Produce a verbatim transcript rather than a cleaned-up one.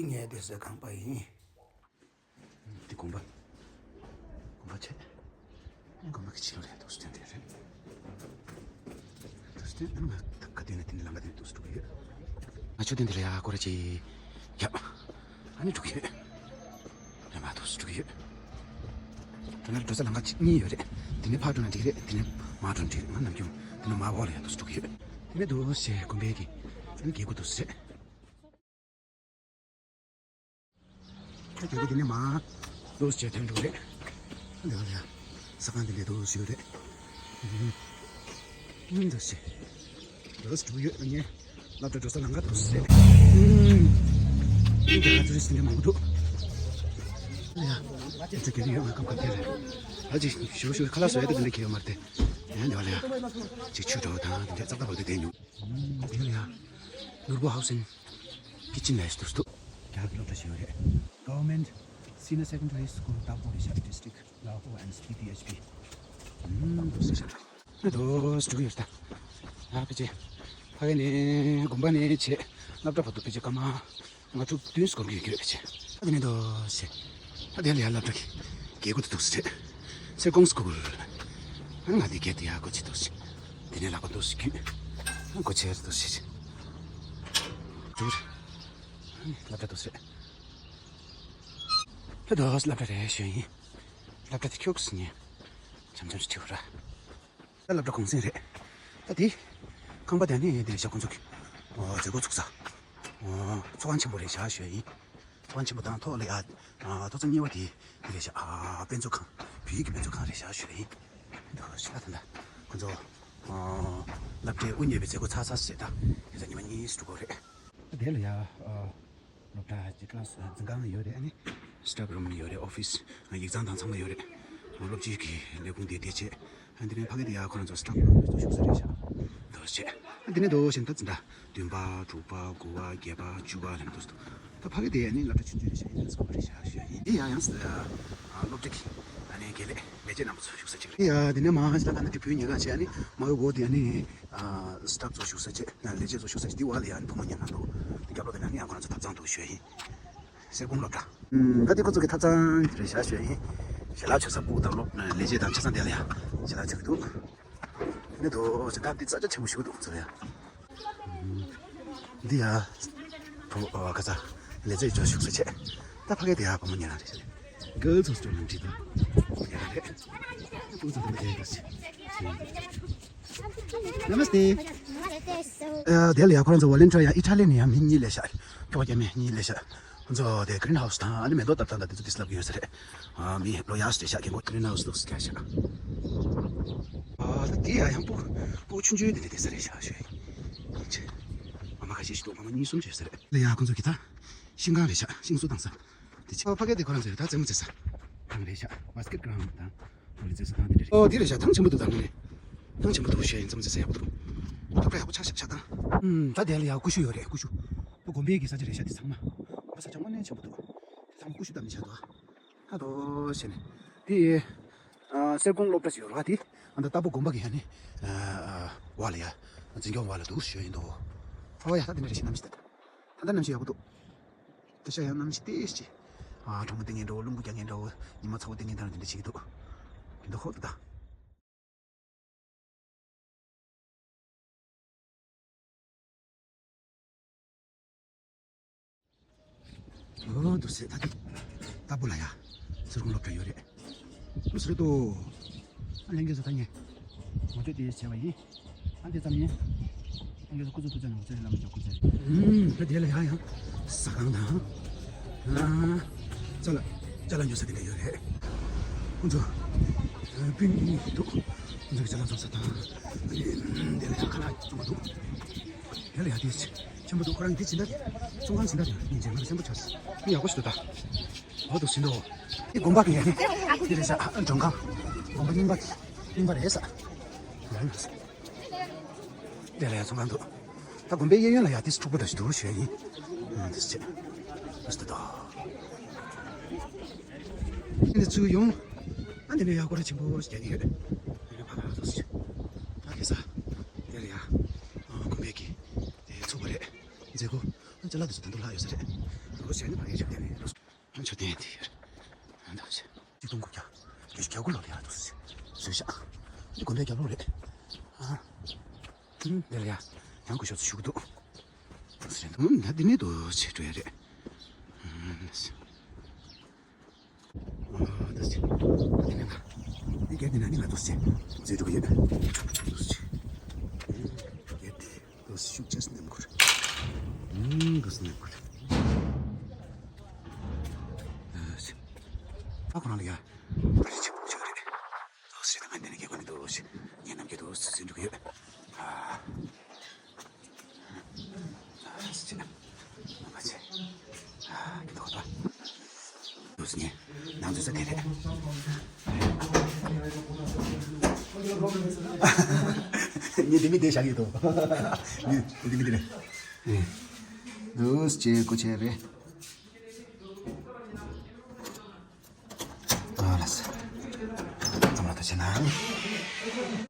ངའི་སྡོད་སའི་ཁང་པ་ཡིན། འདི་དགོན་པ། དགོན་པ་ཆེ། དགོན་པ་གི་ཕྱི་ལོགས་རེད། དུས་སྟོན་དེ་རེད། དུས་སྟོན་ཨ་ནི་ང་ད་ག་དུས་ནས་དེ་ནས་ལམ་ཁ་དེ་ནས་དུས་སུ་འགྲོ་གི་ཡོད། ང་མཆོད་རྟེན་དེ་ལ་ཡ་སྐོར་ར་ཅིག་རྒྱབ། ཨ་ནི་འགྲོ་གི་ཡོད། རེད་མ་དུས་སུ་འགྲོ་གི་ཡོད། འགྲོ་ན་འགྲོ་ས་ལམ་ཁ་གཉིས་ཡོད་རེད། དེ་ནས་ཕར་འགྲོ་ན་འགྲིག་རེད། དེ་ནས་མར་འགྲོ་ན་འགྲིག་རེད། ང་ནམ་རྒྱུན་དེ་ནས་མར་འོག་ལ་ཡ་དུས་སུ་འགྲོ་གི་ཡོད། དེ་ནས་དུས་སུ་དགོན་པའི་གི་ཨ་ནི་རྒྱལ་སྒོ་དུས་སུ་རེད། ཁ་རྒྱག་གི་དེ་ནས་མ་དུས་བྱས་ཐོན་འགྲོ་རེད། འདི་བ་ལ་ཡ་ས་ཁང་འདི་ལས་དུས་ཞུ་རེད། ཨུམ། འདུག་སེ། འདུག་སེ་འགྲོ་ཡོད་ངས། སློབ་གྲྭ་འགྲོ་ས་ལམ་ཁ་འདུག་སེ། ཨུམ། འདི་ག་ཚོད་རེད་ཟིན་གྱི་མང་པོ་འདུག་ཡ། འདི་ག་ཡོད་ང་སྐབས་ག་དེ་རེད། ཨ་ཅིག་ཞུ་ཞུ་ཁ་ལག་བཟོ་ཡ་དེ་འདི་འདྲ་གི་ཡོད་མ་རེད་དེ། ཡ་འདི་བ་ལ་ཡ། ཅིག་ཆུ་འགྲོ་དང་འདི་འདྲ་ཙག་ཙག་བ་དེ་དེ་ཉུང་། འདི་བ་ལ་ཡ། ནོར་བུ་ཧའུ་སིང་། ཀི་ཅན་ལས་སུ་ཏུ། རྒྱ་གར་སློབ་གྲྭ་ཞིག་ཡོད་རེད། Government Senior Secondary School Dawpur རེད་ཤག District Lahore and Spiti H P། ཨུམ། འདུག་སེ་ཤག་ད་དུ་སྒྲུག་ཡོད་ད། ཨ་ཕལ་ཆེར། ཕ་གི་ནས་དགོན་པ་ནས་བྱས་སློབ་གྲྭ་བར་དུ་ཕལ་ཆེར་སྐར་མ་ལྔ་དྲུག་བདུན་སྐོར་གྱི་ཡོད་ཀྱི་རེད་ཕལ་ཆེར། ཨ་དེ་ནས་འདུག་སེ། ཨ་དེ་ལ་ཡ་སློབ་གྲྭ་གི་རྒྱལ་སྒོ་དེ་འདུག་སེ་རེད། སེར་ཀོང་སྐུལ། ཨ་ང་དེ་གལ་ཏེ་ཡ་སྒོ་ཕྱེ་འདུག་སེ། དེ་ནས་ལག་པ་འདུག་སེ་གྱོན། ཨ་སྒོ་ཕྱེ་འདུག་སེ། འདུག་རེད། སློབ་གྲྭ་འདུག་སེ་རེད། ད་དུ་སློབ་གྲྭ་རེད་ཞུ་ཡིན། སློབ་གྲྭ་དེ་ཁྱུག་སེ་ཉེ། འཆམ་འཆམ་ཞིག་ཁྲིད་དགོས་ར། ད་སློབ་གྲྭ་གུང་སེང་རེད། ད་དེ། ཁང་པ་དེ་ནི་དེ་ཞག་ཁོང་ཚོ་གི། ཨོ་མཛད་སྒོ་ཚུགས་ས། ཨོ་ཚོགས་ཁང་ཆེན་པོ་རེད་ཤག་ཞུ་ཡིན། ཚོགས་ཁང་ཆེན་པོ་དང་ཐོག་ལ་ཡ། ཨ་ཐོག་ཚང་གཉིས་པ་དེ། དེ་རེད་ཤག་ཨ་དཔེ་མཛོད་ཁང་། བོད་ཡིག་གི་དཔེ་མཛོད་ཁང་རེད་ཤག་ཞུ་ཡིན། འདུག་ཤག་ད་ད། ཁོང་ཚོ། ཨོ། སློབ་གྲྭའི་དབུ་བརྙེས་པའི་མཛད་སྒོ་ཚར་ཚར་ཟེར་ད། དེ་ཚོ་ཉི་མ་གཉིས་སུ་འགྲོ་དགོས་རེད། དེ་ལ་ཡ། ཨ། སློབ་གྲྭ་གི་ཀི་ལ་སི་འཛིན་ཁང་ཡོད་རེད། ཨ་ནི་སི་ཊབ་རུམ་ཡོད་རེད། ཨོ་ཕི་སི་ཡིག་ཚང་དང་ཚང་མ་ཡོད་རེད། སློབ་སྤྱི་གི་ལས་ཁུངས་དེ་དེ་བྱས། ཨ་འདི་ནས་ཕ་གི་དེ་ཡ་ཁོ་རང་ཚོ་སི་ཊབ་རུམ་དེ་ཚོ་བཞུགས་ས་རེད་ཤག་འདུག་བྱས། ཨ་འདི་ནས་འདུག་བཞིན་ད་འཛིན་གྲྭ་བདུན་པ་དྲུག་པ་དགུ་པ་བརྒྱད་པ་བཅུ་པ་ལ་འདུག་འདུག་ད་ཕ་གི་དེ་ཡ་ནི་སློབ་གྲྭ་ཆུང་ཆུང་རེད་ཤག་ཡིན་ན་སྐོར་རེད་ཤག་ཞུ་ཡ་ཡིན། དེ་ཡང་ཡང་སི་ཨ་སློབ་གྲྭ་གི་ཨ་ནི་དགེ་ལས་ལས་བྱེད་རྣམ་པ་ཚོ་བཞུགས་ས་ཅིག་རེད། དེ་ཡ་དེ་ནས་མ་ཧ་ཅི་ད་ད་ནི་དེ་བུ་ཉལ་ཁང་བྱས། ཨ་ནི་མ་གི་འོག་དེ་ཨ་ནི། ཨ་སི་ཊབ་ཚོ་བཞུགས་ས་བྱས། ལས་བྱེད་ཚོ་བཞུགས་ས་བྱས། དེ་བ་ལ་ཡང་ཕོ་མོ་ཉལ་ཁང་འདུག་དེ་རྒྱབ་ལོགས་དེ་ན་ནི་ཡང་ཁོ་རང་ཚོ་ཐབ་ཚང་འདུག་ཞུ་ཡ་ཡིན། སེར་ཀོང་སློབ་གྲྭ། ཨུམ། ད་དེ་ཁོ་ཚོ་གི་ཐབ་ཚང་རེད་ཤག་ཞུ་ཡ་ཡིན། ཞལ་ལག་མཆོད་ས་སྤུ་དང་སློབ་ལས་བྱེད་དང་ཆ་ཚང་དེ་ལ་ཡང་ཞལ་ལག་མཆོད་ཀྱི་འདུག་ནི་དོ་ཞེ་དྲག་འདི་རྩ་ཆེ་ཆེན་པོ་ཞིག་འདུག་ཁོ་ཚོ་ལ་ཡང་། འདི་ཡ། བུ་ཨ་ཁ་ཚ། ལས་བྱེད་ཚོ་བཞུགས་ས་བྱས། ད་ཕ་གི་དེ་ཡ་བུ་མོ་ཉལ་ཁང་རེད་ཤག་གལ་ཚོ་སྤྲོ་ལམ་བྲིས་དང་། ཉལ་ཁང་རེད། ཕྲུ་གུ་ཚོ་དེ་འདྲ་བསྡད་ཡོད་ཟེར། Namaste. ཨ་དེ་ལ་ཡ་ཁོ་རང་ཚོ་ཝོ་ལན་ཊི་ཡར་ཡ་ཨི་ཊ་ལི་ནས་ཡ་མི་གཉིས་སླེབས་ཤག་ཁྱོ་ག་རྒྱ་མི་གཉིས་སླེབས་ཤག་ཁོ་ཚོ་དེ་གི་རིན་ཧའུ་སི་དང་ཨ་ནི་མེ་ཏོག་བཏབ་སྟངས་དང་དེ་ཚོ་དེ་ཚོ་ལབ་ཀྱི་ཡོད་ས་རེད། ཨ་མི་ལོ་ཡག་སུ་རེད་ཤག་རྒན་གོག་གི་རིན་ཧའུ་སི་འདུག་སེ་བྱས་ཤག་ཨ་ད་དེ་ཡ་ཡང་སྤུ་སྤུ་ཆུང་ཆུང་དེ་འདྲ་བསྡད་ས་རེད་ཤག་ཞུ་ཡ་ཡིན། ཨ་མ་ཁ་ཤས་ཤིག་འདུག་མ་མ་གཉིས་གསུམ་བྱས་ས་རེད། ལ་ཡ་ཁོ་ཚོ་གི་ད་ཤིང་ཁང་རེད་ཤག་ཤིང་བཟོ་བཏང་ས། དེ་ཕ་གི་དེ་ཁོ་རང་ཚོའི་ད་རྩེད་མོ་རྩེ་ས་ཐང་རེད་ཤག་བྷ་སི་ཀེ་ཊི་གྷི་རའུན་ཌི་དང་བོ་ལི་རྩེ་ས་ཐང་དེ་འདྲ་རེད། ཨོ་དེ་རེད་ཤག་ཐང་ཆེན་པོ་འདུག་ད་ངས་ཐང་ཆེན་པོ་འདུག་ཞུ་ཡ་ཡིན། རྩེད་མོ་རྩེ་ས་ཡག་པོ་འདུག་སློབ་གྲྭ་ཡག་པོ་ཆགས་ཤག་ཆགས་སྟངས། ཨུམ། ད་དེ་ལ་ཡ་ཀུ་ཤུ་ཡོད་རེད། ཀུ་ཤུ་ད་དགོན་པའི་གི་ས་ཆ་རེད་ཤག་དེ་ཚང་མ་དགོན་པ་ས་ཆ་དངོས་གནས་ཆེན་པོ་འདུག་དེ་ཚང་མ་ཀུ་ཤུ་བཏབ་ནས་བཞག་འདུག་ཨ་ད་དོ་ཞེ་ནས་དེ་ཨ་སེར་ཀོང་སློབ་གྲྭ་ཞིག་ཡོད་རེད་བ། དེ་ཨ་ད་རྟ་ཕོ་དགོན་པ་གི་ཡ་ནི་ཨ་བ་ལ་ཡ་འཛིན་སྐྱོང་བ་ལ་འདུག་ཞུ་ཡ་ཡིན་འདུག་ཨོ་ཡ་ད་དེ་འདྲ་རེད་ཤག་གནམ་གཤིས་ད་ད་ད་གནམ་གཤིས་ཡག་པོ་འདུག་ད་ཤ་ཡང་གནམ་གཤིས་ཏོག་ཙམ། ཨ་གྲང་མོ་སྟེར་མཁན་འདྲ་བོ། རླུང་བུ་རྒྱག་མཁན་འདྲ་བོ། ཉི་མ་ཚ་བོ་སྟེར་མཁན་འདྲ་བོ་དེ་འདྲ་བྱེད་ཀྱི་འདུག་འདི་ཧོབ་ཏེ་ད། ཨོ་འདུག་སེ་ད་དེ། རྟ་ཕོ་ལ་ཡ་སེར་ཀོང་སློབ་གྲྭ་ཡོད་རེད། འདུག་སེ་རེད་དོ། ཨ་ལྷན་རྒྱས་ཚོ་ད་ངས་ངོ་སྤྲོད་དེ་བྱས་པ་ཡིན། ཨ་འདི་ཙམ་ཡིན། ཨ་ངས་སྐུ་གཟུགས་ཐུགས་ཅག་ནང་བཙན་བླ་མ་ཅག་སྐུ་ཚེ་རིང་། ཨུམ། ད་དེ་ལ་ཡང་ཡང་ཟ་ཁང་དང་། ཨ་ཅ་ལག་ཅ་ལག་ཉོ་ས་དེ་འདྲ་ཡོད་རེད། ཁོང་ཚོ་སྤུན་གཉིས་འདུག་ཁོང་ཚོ་གི་ཅ་ལག་བཙོང་ས་དང་། དེ་ལ་ཡང་ཁ་ལག་བཙོང་གི་འདུག་དེ་ལ་ཡང་དེ་ཆེན་པོ་འདུག་ཁོ་རང་འདི་སྦྱིན་བདག་ཚོང་ཁང་སྦྱིན་བདག་དེ་སྙིང་རྗེ་ང་ལ་སེམས་པ་ཆགས་སོང་། མི་ཡག་པོ་ཞིག་འདུག་ད། འོ་འདུག་སེ་འདུག་འདི་དགོན་པ་གི་ཡ་ནི། འདི་རེད་ཤག་མགྲོན་ཁང་། དགོན་པ་རྙིང་པ། རྙིང་པ་རེད་ཤག་དེ་ལ་ཡ་ཚོང་ཁང་འདུག་ད་དགོན་པའི་གཡས་གཡོན་ལ་ཡ་དེ་འཁྲུག་པོ་འདྲ་ཞིག་འདུག་ཞུ་ཡ་ཡིན། ཨ་འདི་ཚོ་བྱས། འདི་ཚོ་འདུག་འདི་ཚུར་ཡོང་། ཨ་འདི་ནས་ཡ་སྐོར་ར་ཆེན་པོ་ཞིག་རྒྱག་གི་ཡོད། ཨ་ནི་ཕ་ག་ལ་འདུག་སེ་བྱས། ད་ཁ་སང་དེ་ལ་ཡ་དགོན་པའི་གི་དེ་ཚུགས་པ་རེད། མཛད་སྒོ། ཅ་ལག་དེ་ཚོ་ད་དུང་ལྷག་ཡོད་ས་རེད། ལོ་ཟེར་ནི་ཕ་གི་ཆོས་ལྡན་རེད། ལོ་ཟེར་ནི་ཆོས་ལྡན་དེ་ཡོད་རེད། ཨ་འདྲ་བྱས། གཅིག་སྟོང་དགུ་བརྒྱ་བརྒྱད་ཅུ་གྱ་དགུ་ལོ་ལ་ཡར་འདུག་ཟེར། བཟོས་ཤག་འདི་དགོན་པའི་རྒྱབ་ལོགས་རེད། ཨ། ཨུམ། འདི་ལ་ཡ། ཡང་སྐུ་ཞབས་ཚོ་བཞུགས་འདུག་ཟེར་འདུག་ཨུམ། ད་འདི་ནས་འདུག་ཅེས་འགྲོ་ཡ་རེད། ཨུམ། ཨ། ད་ཟེར། འདི་ནས་ང་། འདི་གལ་ཏེ་ན་ནི་ང་འདུག་ཅེས་འཛུལ་འགྲོ་གི་ཡོད། འདུག་ཅེས། གལ་ཏེ། འདུག་ཤུགས་ཆེ་སུ་ནེམ་ཁུར། ཨུམ། འདུག་སུ་ནེམ་ཁུར། ཨ། ཁོ་རང་ལ་ཡ། ད་རེ་ཆེ་པོ་ཆགས་རེད། འདུག་ཟེར་ན་ང་འདི་ནས་སྐྱེ་དགོས་ནི་འདུག་ཟེར། ངའི་ནམ་རྒྱུན་འདུག་ཟེར་འགྲོ་གི་ཡོད། ཨ། ཨ། ཟེར་ན། ང་ཚེ། ཨ། འདུག་ད། འདུག་ཟེར་ནས་ནང་འཛུལ་ས་དེ་རེད། ངས་འདི་མི་བསྡད་བཞག་གི་འདུག་ངས་འདི་མི་བསྡད་རེད། འདུག་ཅེས་སྒོ་ཕྱེ་རེད། ཨ་ལགས། ཚང་མ་ལ་ཐུགས་རྗེ་གནང་།